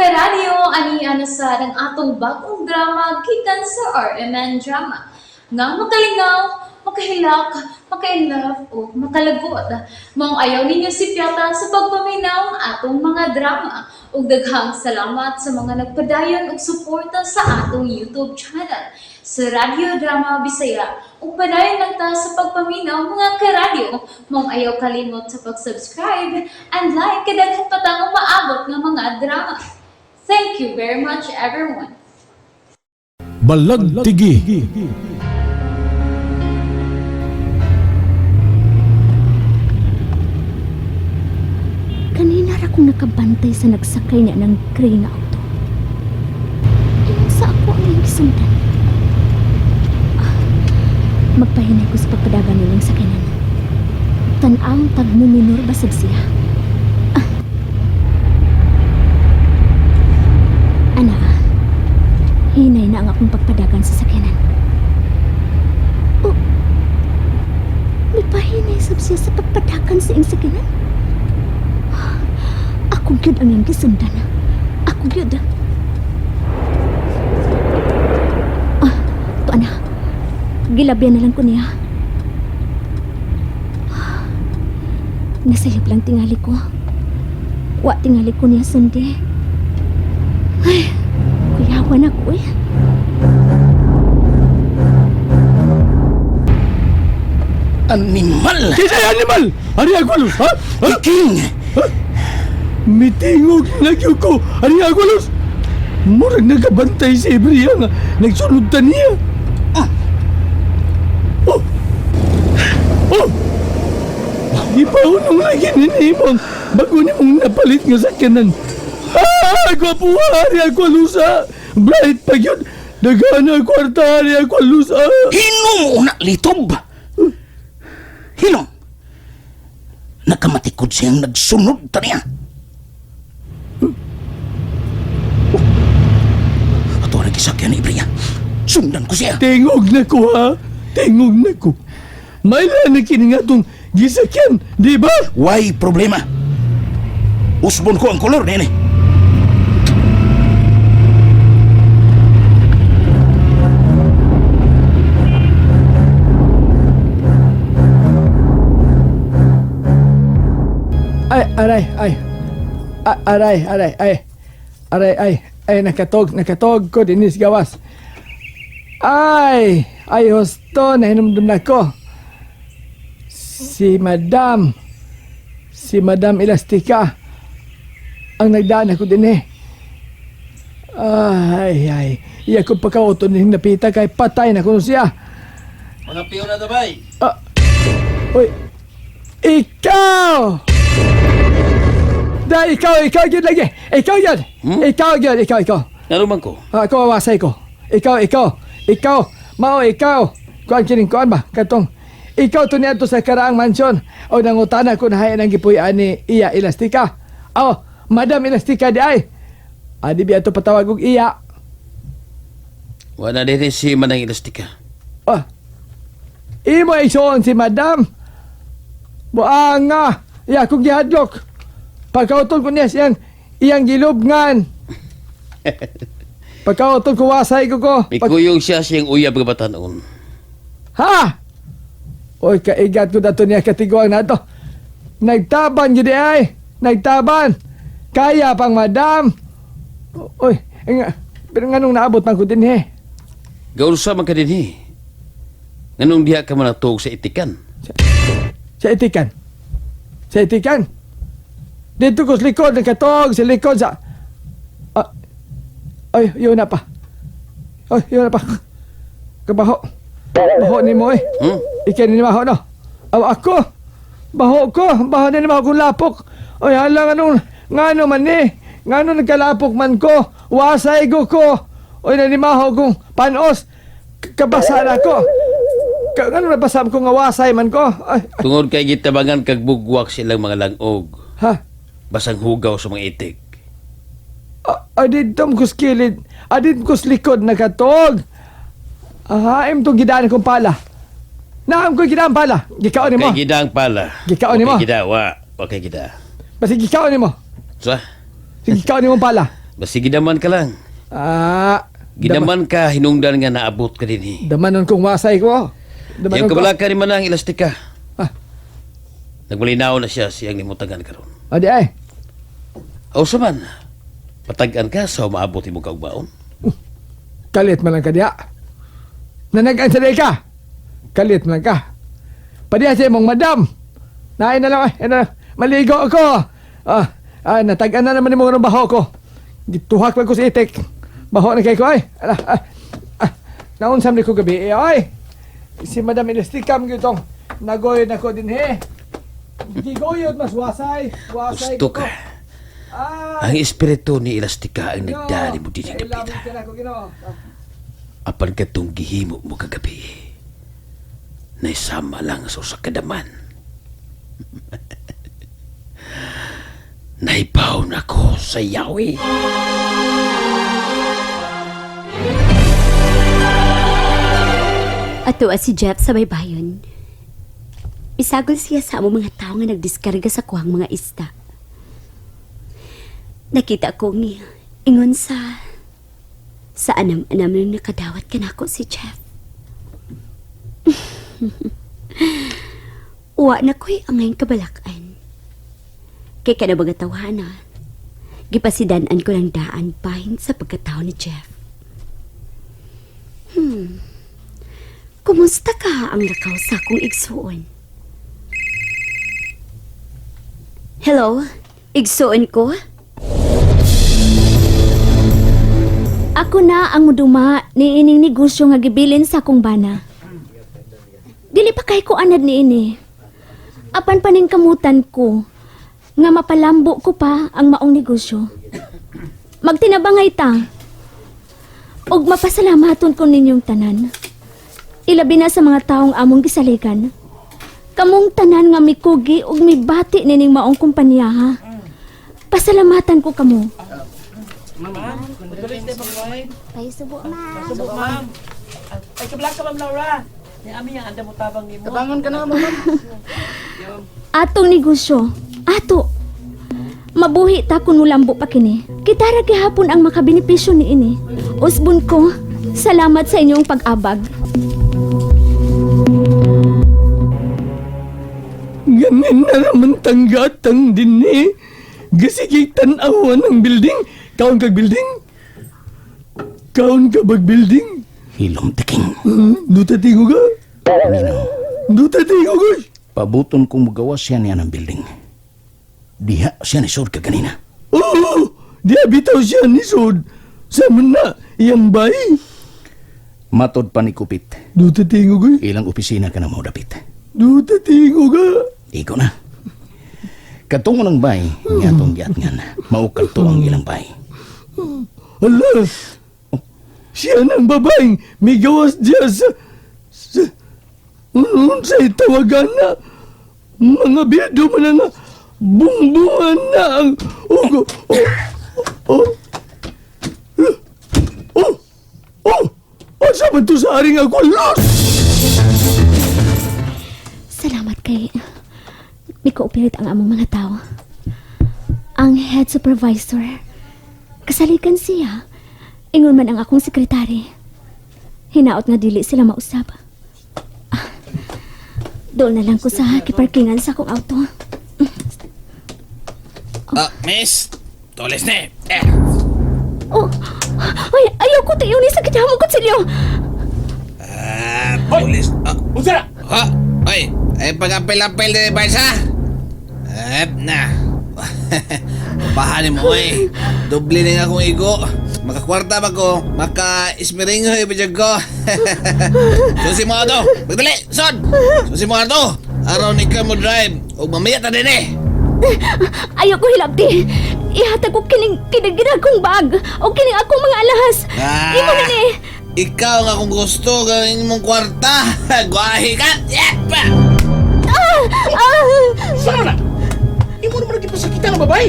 Karadyo, ani ana sa ang atong bagong drama gikan sa RMN Drama. Nga makalingaw, makahilak, makainlove o makalagot. Maong ayaw ninyo si Piata sa pagpaminaw ang atong mga drama. Ug daghang salamat sa mga nagpadayon og suporta sa atong YouTube channel sa Radyo Drama Bisaya. Ug padayon lang ta sa pagpaminaw, mga karadyo. Maong ayaw kalimot sa pag-subscribe and like kay daghan pa tang umaabot nga mga drama. Thank you very much, everyone. Balagtigi. Kanina ra kong nakabantay sa nagsakay niya ng gray nga auto. Ingon sa ako ang iyang gisundan. Ah, magpahinay ko sa pagpadagan nilang sakyanan. Tan-ang tagmuminor basag siya. Ah. Ana, hinay na ang akong pagpadagan sa sakyanan. Oh, may pahinay sab siya sa pagpadagan sa iyang sakyanan. Ako gyud ang iyang gisundan. Ako gyud. Ah, to ana. Gilabyan na lang ko niya. Ah, nasayop lang tingali ko. Wa tingali ko niya sundi. Ay, kuyawan ako eh. Animal! Kisay animal! Ari Agualos, ha? Ha? Iking! Mitingog na gyud ko. Ari Agualos! Murag nagabantay si Ibria nga nagsunod ta niya. Oh! Oh! Ipahunong lagi ni Nimong bago ni mong napalit nga sakyanan. Ah! Gwapo, Ari Agualos, ha? Bright pa yun. Daghan ang kwarta, Ari Agualos, ha? Hinom una, litob! Hinom! Nakamatikod siyang nagsunod ta niya. Oh. Ato ang gisakyan ni Ibriya. Sundan ko siya. Tingog na ko, ha? Tingog na ko. May na kini nga itong gisakyan, di ba? Why problema? Usbon ko ang kolor nene. Ay, aray, ay. Aray, aray, ay. Aray, ay. Ay, nakatog, nakatog ko, dinis gawas. Ay, ay, husto, nahinumdum na ko. Si Madam, si Madam Elastica, ang nagdaan ako din eh. Ay, ay, iya ko pagkauto ning napita kay patay na kuno siya. Mga piyo na dabay. Ah, uy, ikaw! Da, ikaw, ikaw yun lagi. Ikaw yun. Hmm? Ikaw yun, ikaw, ikaw. Ano man ko? Ah, ako awasay ko. Ikaw, ikaw. Ikaw, mao ikaw. Kuan kining kuan ba? Katong ikaw to niadto sa karaang mansyon o nangutana ko na ang gipuy-an ni Iya Elastica. Oh, Madam Elastica di ay. Adi biya to patawag og iya. Wala din si Manang Elastika. Oh. Imo igsoon si Madam. Buanga, iya kong gihadlok. Pagkautol ko niya siyang iyang gilubngan. Pagkautol ko wasay ko ko. Mikuyog siya siyang uyab nga batanon. Ha? Oy, kaigat ko dato niya katiguang na to. Nagtaban gid ay. Nagtaban. Kaya pang madam. Oy, nga, pero nganong naabot man ko din eh. Gaulsa man ka din eh. Nganong diha ka man natuog sa itikan? Sa itikan. Sa itikan. Dito ko sa likod, nagkatog sa likod sa... Ah, ay, yun na pa. Ay, yun na pa. Kabaho. Baho ni mo eh. Hmm? Ikan ni baho no. Aw ako. Baho ko. Baho na ni baho kong lapok. Ay, halang anong... Ngano man ni. Ngano nagkalapok man ko. Wasay ko ko. Oy, nanimaho kong panos. Kabasa na ko. Ngano nabasa ko nga wasay man ko. Ay, ay, Tungod kay gitabangan kag bugwak silang mga langog. ha? Basang hugaw sa mga itik. Adid tom kus kilid. Adid kus likod nakatog. Aha, im tong gidaan kong pala. Naam ko gidaan pala. Gikaon nimo. Kay gidang pala. Gikaon nimo. Kay gida, wa. Wa kay gida. Basta gikaon nimo. Sa? Sige, gikaon nimo pala. Basi gidaman ka lang. Ah, Gidaman ka hinungdan nga naabot ka dinhi. Damanon kong wasay ko. Damanon Yung ko. kabalaka ni Manang Elastika. Ah. Nagmalinaw na siya siyang nimutagan karon. O di ay. Aw sa man, patag-an ka sa maabot imong kaugbaon. Kalit man lang ka diya. Nanagan sa day ka. Kalit man lang ka. Padiya sa imong madam. Naay na lang ay. Ano, maligo ako. Ah, ah, natag-an na naman imong baho ko. Gituhak lang ko sa itik. Baho na kay ko ay. Ala, ah, ah, naunsam ni ko gabi eh, ay. Si Madam Elastica gyud tong nagoyod na ko din he. Gigoyod mas wasay. Wasay Gusto ko. ka. Ah, Ang espiritu ni Elastika ang Ginoo. nagdali mo dinhi Kailangan dapita. ka na ko, Ginoo. Apan katong gihimo mo kagabi. Naisama lang sa usa ka daman. Naibaw na ko sa yawi. Ato si Jeff sa baybayon. Isagol siya sa among mga tao nga nagdiskarga sa kuhang mga isda. Nakita ko ni ingon sa anam-anam na nakadawat kanako si Jeff. Uwa na ko'y angay kabalakan. Kay kana mga tawhana, gipasidan-an ko ng daan bahin sa pagkatao ni Jeff. Kumusta ka ang lakaw sa akong igsuon? Hello? Igsuon ko? Ako na ang muduma ni ining negosyo nga gibilin sa akong bana. Dili pa kay ko anad ni ini. Apan paningkamutan ko nga mapalambo ko pa ang maong negosyo. Magtinabangay ta. Og mapasalamaton ko ninyong tanan. Ilabi na sa mga taong among gisaligan. Kamong tanan nga mikugi ug mibati nining maong kumpanya ha. Pasalamatan ko kamo. Ay, kablak ka, Ma'am Laura. Ni ami ang anda mo tabang nimo. Atong negosyo, ato. Mabuhi ta kun mulambo pa kini. Kita ra gihapon ang makabenepisyo niini. Usbon ko, salamat sa inyong pag-abag. Ganin na naman tanggatang din eh. Gasigig tanawan ng building. Kaon kag building? Kaon ka bag building? Hilom tiking. Duta tingo ka? Nino, Duta tingo ka? pabuton kong magawa siya niya ng building. Diha siya ni Sod kaganina. Oo! Di bitaw siya ni Sod. Sa na, iyang bay. Matod pa ni Kupit. Duta tingo ka? Ilang opisina ka na mo dapit. Duta tingo ka? Ikaw na. Katungo ng bay, nga tong giatngan. Maukal to ang ilang bay. Ala! Siya ng babaeng may gawas diya sa unsay tawagan na mga bildo man na nga bungbungan na ang ugo. Oh, oh, oh, oh, asa man to sa aring ako? Los! Salamat kay mi-cooperate ang among mga tao. Ang head supervisor, kasalikan siya. Ingon man ang akong sekretary. Hinaot nga dili sila mausap. Ah, doon na lang ko sa kiparkingan sa akong auto. Ah, miss. Tulis na eh. Eh, Oh, ay, ayaw ko tayo ni sa kinamong kutsilyo. Ah, tulis. Ah, Unsa na? ha? Ay, ay pag-apel-apel din ba sa? Eh, na. Upahanin mo eh. Doble na nga akong igo. Makakwarta ba ko? Maka-ismiringo eh, ko. Susi mo ato. Magdali, son! Susi mo ato. Araw ni ka mo drive. O mamaya ta din eh. Ayaw ko hilabti. Ihatag ko kining kinagina kong bag o kining akong mga alahas. Ah. Imo na ni. Ikaw nga kung gusto gawin mong kwarta. Guwahi ka. Yep! Ah! Saan na? Imo naman nagipasakitan ng babae.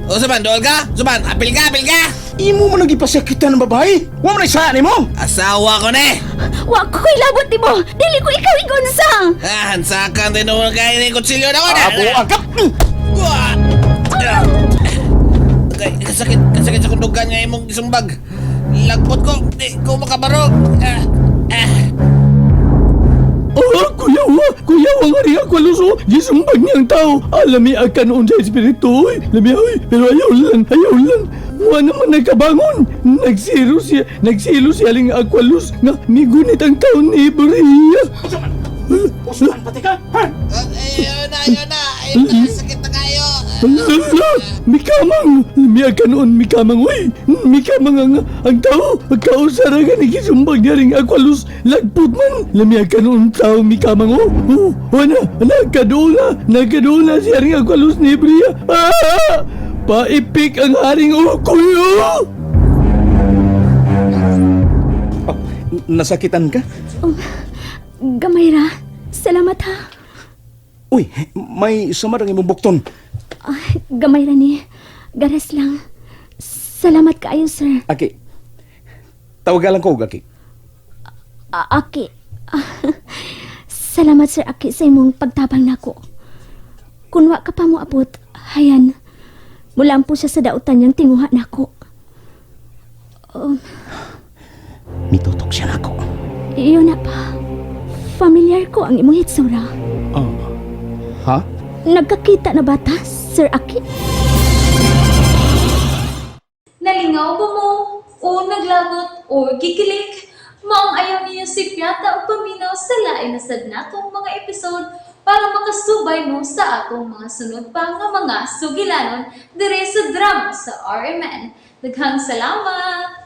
O Suban, dool ka? Suban, apil ka, apil ka! Imo man nagipasakitan ng babae. Wa man sa nimo. Asawa ko na eh! Wa ko ko'y labot nimo. Dili ko ikaw igunsa. Ah, hansakan din naman kayo ni kutsilyo na ko na! Abo agap. Wah! Ah! Kay kasakit, kasakit sa kundugan nga imong gisumbag. Lagpot ko, di ko makabarog. Ah, ah. Oh, kuya wa, kuya wa nga rin ako luso. Gisumbag niyang tao. Alami akan unsa espiritu oy. Lami oy, pero ayaw lang, ayaw lang. Wa naman nagkabangon. Nagsiro siya, nagsilo siya ling aqualus nga migunit ang tao ni Bria. Usuan pati ka, ha? Ayaw na, ayaw na. Ayaw na, sakit na kayo. Ala, mikamang, miya ka noon, mikamang, uy, mikamang ang tao, kausara ka ni gisumbag niya ring aqualus, lagput man, lamia ka noon tao, mikamang, oh, oh, wala, nagkadula, nagkadula siya ring aqualus ni Bria, ah, paipik ang haring ukoy, oh! Oh, nasakitan ka? Oh, gamay ra. Salamat ha. Uy, may samar ang imong bukton. Ah, gamay ra ni. Garas lang. Salamat kaayo, sir. Aki. Tawagalan ko og Aki. Ah, Aki. Ah, salamat, Sir Aki, sa imong pagtabang nako. Kun wa ka pa mo abot, hayan. Mulampo siya sa dautan niyang tinguha nako. Mitutok siya nako. Iyon na pa. Familiar ko ang imong hitsura. Oh. Ha? Nagkakita na bata, Sir Aki? Nalingaw ba mo? O naglagot o gikilig? Maong ayaw niyo si Piata o paminaw sa lain na sad natong mga episode para makasubay mo sa atong mga sunod pa nga mga sugilanon dire sa drama sa RMN. Daghang salamat!